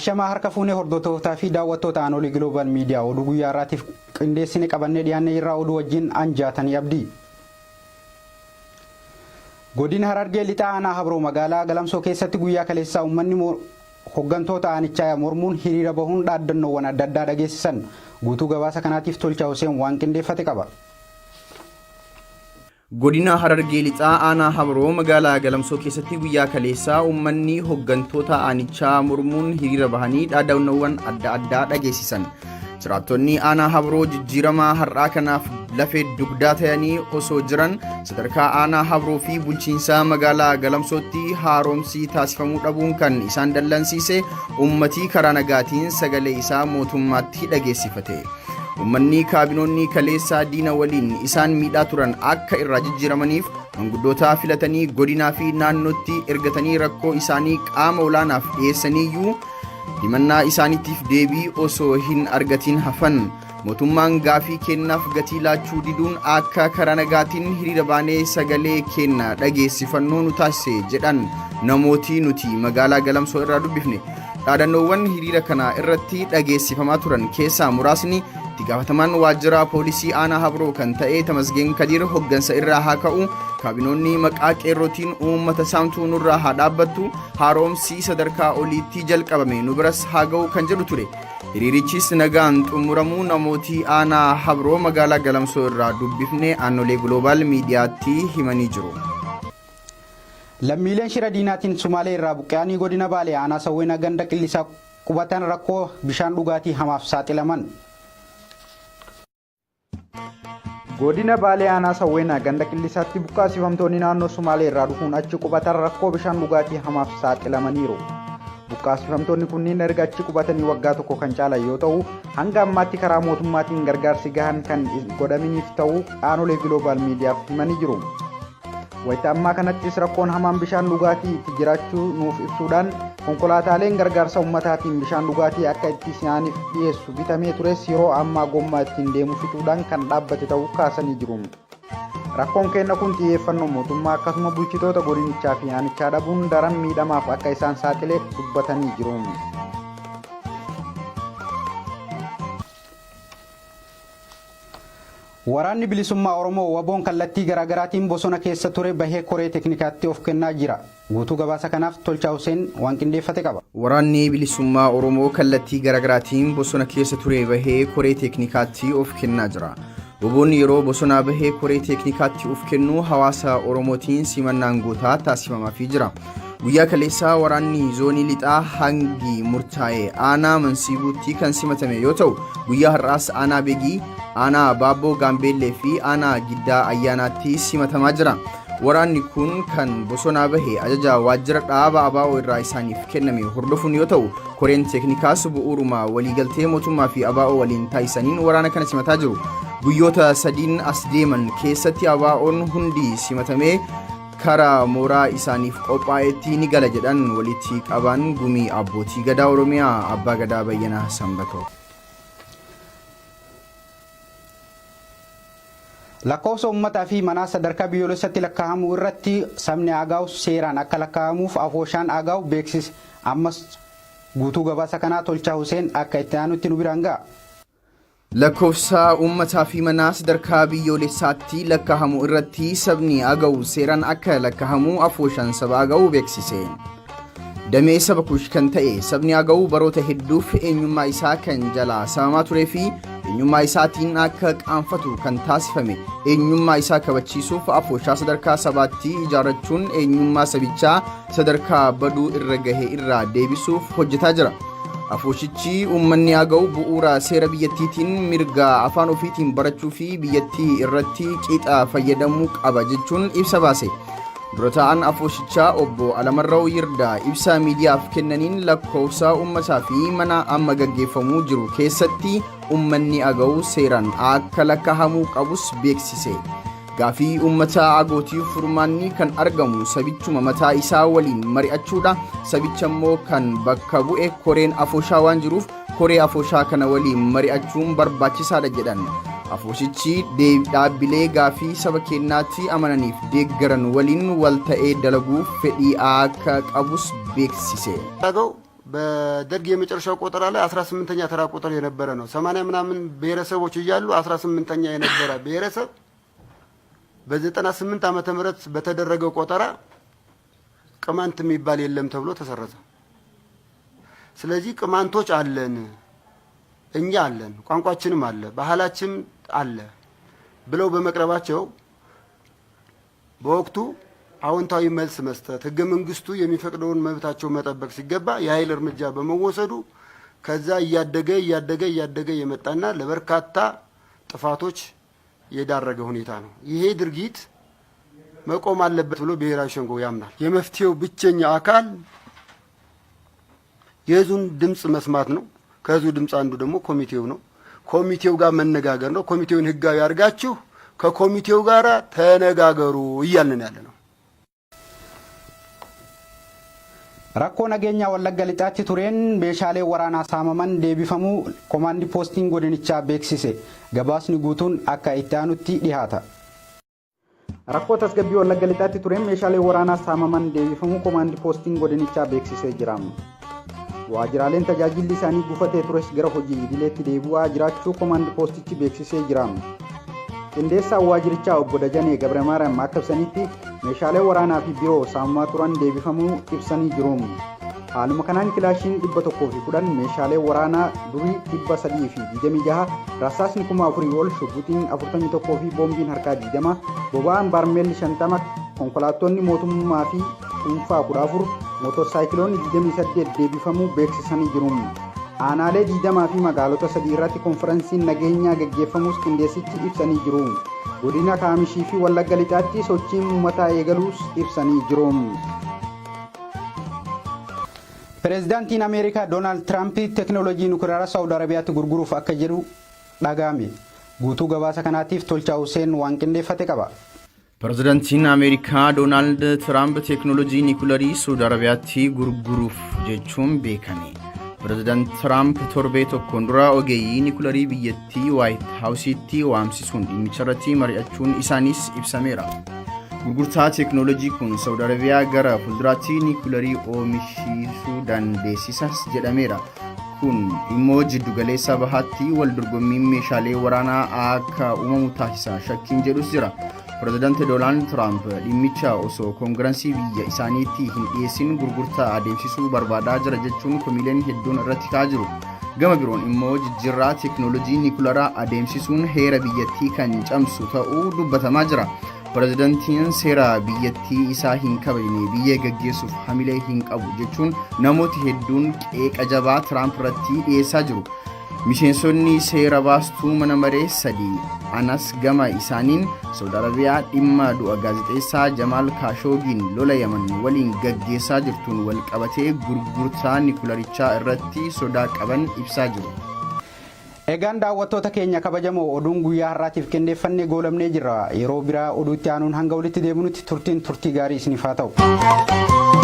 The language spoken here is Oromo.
Ashamaa harka fuunee hordoftootaa fi daawwattoota Aanoolii Giloobal Miidiyaa oduu guyyaa har'aatiif qindeessine qabannee dhiyaannee jirra oduu wajjin an jaatanii abdii. Godina Harargee Lixaa Aanaa Habroo magaalaa Galamsoo keessatti guyyaa kaleessaa uummanni hoggantoota aanichaa mormuun hiriira bahuun dhaaddannoowwan adda addaa dhageessisan. Guutuu gabaasa kanaatiif Tolchaa Huseen waan qindeeffate qaba. Godina Harargee Lixaa Aanaa Habroo magaalaa Galamsoo keessatti guyyaa kaleessaa uummanni hoggantoota aanichaa mormuun hiriira bahanii dhaadannoowwan adda addaa dhageessisan. Jiraattonni aanaa Habroo jijjiirama har'aa kanaaf lafee dugdaa ta'anii osoo jiran sadarkaa aanaa Habroo fi bulchiinsa magaalaa Galamsootti haaromsi taasifamuu dhabuun kan isaan dallansiise uummatii karaa nagaatiin sagalee isaa mootummaatti dhageessifate. Uummanni kaabinoonni kaleessaa diina waliin isaan miidhaa turan akka irraa jijjiiramaniif manguddoota filatanii godinaa fi naannootti ergatanii rakkoo isaanii qaama olaanaaf dhiyeessaniiyyuu himannaa isaaniitiif deebii osoo hin argatiin hafan. Mootummaan gaafii kennaaf gatii laachuu diduun akka karaa nagaatiin hiriira baanee sagalee kenna dhageessifannoo nu taasise jedhan namooti nuti magaalaa Galamsoo irraa dubbifne. Dhaadannoowwan hiriira kana irratti dhageessifamaa turan keessaa muraasni itti gaafatamaan waajjira poolisii aanaa Habroo kan ta'e Tamasgeen Kadiir hoggansa irraa haa ka'u, kaabinoonni maqaa qeerrootiin uummata saamtuu nurraa haa dhaabbattu, haaromsi sadarkaa oliitti jalqabame nu biras haa ga'u kan jedhu ture. Hiriirichis nagaan xumuramuu namooti aanaa Habroo magaalaa Galamsoo irraa dubbifne Aannolee Global Miidiyaatti himanii jiru. Lammiileen shira diinaatiin Sumaalee irraa buqqa'anii godina Baalee aanaa Sawweenaa ganda Qillisaa qubatan rakkoo bishaan dhugaatii hamaaf saaxilaman. Godina Baalee aanaa Sawweenaa ganda Qillisaatti buqqaasifamtoonni naannoo Sumaalee irraa dhufuun achi qubatan rakkoo bishaan dhugaatii hamaaf saaxilamaniiru. Buqqaasifamtoonni kunniin erga achi qubatanii waggaa tokko kan caalan yoo ta'u, hanga ammaatti karaa mootummaatiin gargaarsi gahaan kan godhaminiif ta'uu Aanolee Giloobaal Miidiyaaf himanii jiru. Wayita ammaa kanattis rakkoon hamaan bishaan dhugaatii itti jiraachuu nuuf ibsuudhaan konkolaataaleen gargaarsa ummataatiin bishaan dhugaatii akka itti isaaniif dhiyeessu bitamee tures yeroo ammaa gommaa ittiin deemu fixuudhaan kan dhaabbate ta'uu kaasanii jiru. Rakkoon keenna kun xiyyeeffannoo mootummaa akkasuma bulchitoota godinichaa fi aanichaa dhabuun daran miidhamaaf akka isaan saaxile dubbatanii jiru. Waraanni Bilisummaa Oromoo WBOn kallattii garaagaraatiin bosona keessa ture bahee koree teknikaatti of kennaa jira. Guutuu gabaasa kanaaf Tolchaa Huseen waan qindeeffate qaba. Waraanni Bilisummaa Oromoo kallattii garaagaraatiin bosona keessa ture bahee koree teeknikaatti of kennaa jira. WBOn yeroo bosonaa bahee koree teeknikaatti of kennu hawaasa Oromootiin simannaan gootaa taasifamaafii jira. Guyyaa kaleessaa waraanni zoonii lixaa hangi murtaa'e aanaa Mansiibuutti kan simatame yoo ta'u, guyyaa har'aas aanaa Begii, aanaa Baabboo Gaambeellee fi aanaa Giddaa Ayyaanaatti simatamaa jira. Waraanni kun kan bosonaa bahe ajaja waajjira dhaaba ABO irraa isaaniif kenname hordofuun yoo ta'u, koreen teeknikaas bu'uuruma waliigaltee mootummaa fi ABO waliin taasisaniin waraana kana simataa jiru. Guyyoota sadiin as deeman keessatti ABOn hundi simatamee karaa mooraa isaaniif qophaa'etti ni gala jedhan walitti qabaan gumii abbootii gadaa Oromiyaa Abbaa Gadaa Bayyanaa Sanbatoo. Lakkoofsa uummataa fi manaa sadarkaa biyyoolessatti lakkaa'amu irratti sabni Agaaw seeraan akka lakkaa'amuuf afooshaan Agaaw beeksise. Ammas guutuu gabaasa kanaa Tolchaa Huseen akka itti aanutti nu biraan ga'a. Lakkoofsa uummataa fi manaa sadarkaa biyyoolessaatti lakkaa'amu irratti sabni Agaw seeraan akka lakkaa'amu afooshaan saba Agaw beeksise. Damee saba Kush kan ta'e sabni Agaw baroota hedduuf eenyummaa isaa kan jalaa saamamaa turee fi eenyummaa isaatiin akka qaanfatu kan taasifame eenyummaa isaa kabachiisuuf afooshaa sadarkaa sabaatti ijaarrachuun eenyummaa sabichaa sadarkaa baduu irra gahe irraa deebisuuf hojjetaa jira. Afooshichi uummanni Agaw bu'uura seera biyyattiitiin mirga afaan ofiitiin barachuu fi biyyattii irratti qixa fayyadamuu qaba jechuun ibsa baase. Dura taa'aan afooshichaa obbo Alamarraw Yirdaa ibsa miidiyaaf kennaniin lakkoofsa uummataa fi mana amma gaggeeffamuu jiru keessatti uummanni Agaw seeraan akka lakkaa'amuu qabus beeksise. Gaafii uummata Agootiif furmaanni kan argamu sabichuma mataa isaa waliin mari'achuudha. Sabicha immoo kan bakka bu'e koreen afooshaa waan jiruuf koree afooshaa kana waliin mari'achuun barbaachisaadha jedhan. Afooshichi dhaabbilee gaafii saba keenyaatti amananiif deeggaran waliin wal ta'ee dalaguuf fedhii akka qabus beeksise. አገው በደርግ የመጨረሻው ቆጠራ ላይ 18ኛ ተራ ቁጥር የነበረ ነው። 80 ምናምን ብሔረሰቦች እያሉ 18ኛ የነበረ ብሔረሰብ በ98 ዓመተ ምህረት በተደረገው ቆጠራ ቅማንት የሚባል የለም ተብሎ ተሰረዘ። ስለዚህ ቅማንቶች አለን፣ እኛ አለን፣ ቋንቋችንም አለ፣ ባህላችንም አለ ብለው በመቅረባቸው በወቅቱ አዎንታዊ መልስ መስጠት፣ ህገ መንግስቱ የሚፈቅደውን መብታቸው መጠበቅ ሲገባ የኃይል እርምጃ በመወሰዱ ከዛ እያደገ እያደገ እያደገ የመጣና ለበርካታ ጥፋቶች የዳረገ ሁኔታ ነው። ይሄ ድርጊት መቆም አለበት ብሎ ብሔራዊ ሸንጎ ያምናል። የመፍትሄው ብቸኛ አካል የህዝቡን ድምፅ መስማት ነው። ከህዝቡ ድምፅ አንዱ ደግሞ ኮሚቴው ነው። ኮሚቴው ጋር መነጋገር ነው። ኮሚቴውን ህጋዊ አድርጋችሁ ከኮሚቴው ጋር ተነጋገሩ እያልን ያለ ነው። Rakkoo nageenyaa Wallagga Lixaatti tureen meeshaalee waraanaa saamaman deebifamuu komaandi poostiin godinichaa beeksise. Gabaasni guutuun akka itti aanutti dhihaata. Rakkoo tasgabbii Wallagga Lixaatti tureen meeshaalee waraanaa saamaman deebifamuu komaandi poostiin godinichaa beeksisee jira. Waajjiraaleen tajaajilli isaanii gufatee tures gara hojii idileetti deebi'aa jiraachuu komaandi poostichi beeksisee jira. Qindeessaan waajjirichaa obbo Dajanee Gabramaariyaam akka ibsanitti, meeshaalee waraanaa fi biroo saamamaa turan deebifamuu ibsanii jiru. Haaluma kanaan kilaashiin 110, meeshaalee waraanaa durii 326, rasaasni 4000 ol, shugguxiin 41 fi boombiin harkaa 20, boba'aan baarmeelli 50, konkolaattonni mootummaa fi dhuunfaa 14, mootorsaayikiloonni 28 deebifamuu beeksisanii jiru. Aanaalee 20 fi magaalota 3 irratti konferansiin nageenyaa gaggeeffamus qindeessichi ibsanii jiru. Godina Kaamishii fi Wallagga Lixaatti sochiin uummataa eegaluus ibsanii jiru. Pireezidaantiin Ameerikaa Doonaald Tiraamp teekinooloojii nukilaaraa Saawud Arabiyaatti gurguruuf akka jedhu dhaga'ame. Guutuu gabaasa kanaatiif Tolchaa Huseen waan qindeeffate qaba. Pireezidaantiin Ameerikaa Doonaald Tiraamp teekinooloojii niikularii Saawud Arabiyaatti gurguruuf jechuun beekame. Pireezidaant Tiraamp torbee tokkoon dura ogeeyyii niikularii biyyattii Waayit Haawusiitti waamsisuun dhimmicha irratti mari'achuun isaaniis ibsameera. Gurgurtaa teekinooloojii kun Saawud Arabiyaa gara fuulduraatti niikularii oomishiisuu dandeessisas jedhameera. Kun immoo jiddugaleessa bahaatti wal dorgommiin meeshaalee waraanaa akka uumamu taasisa shakkiin jedhus jira. Pireezidaanti Doonaald Tiraamp dhimmicha osoo koongirensii biyya isaaniitti hin dhiyeessin gurgurtaa adeemsisuu barbaadaa jira jechuun komiileen hedduun irratti ka'aa jiru. Gama biroon immoo jijjiirraa teekinooloojii niikularaa adeemsisuun heera biyyattii kan cabsu ta'uu dubbatamaa jira. Pireezidaantiin seera biyyattii isaa hin kabajne biyya gaggeessuuf hamilee hin qabu jechuun namooti hedduun qeeqa jabaa Tiraamp irratti dhiyeessaa jiru. Miseensonni seera baastuu mana maree sadii anas gama isaaniin Saawud Arabiyaa dhimma du'a gaazexeessaa Jamaal Kaashoogiin lola Yaman waliin gaggeessaa jirtuun wal qabatee gurgurtaa nikularichaa irratti sodaa qaban ibsaa jiru. Egaan daawwattoota keenya kabajamoo, oduun guyyaa har'aatiif qindeeffannee goolabnee jirra. Yeroo biraa oduutti aanuun hanga walitti deebinutti turtiin turtii gaarii isiniif haa ta'u.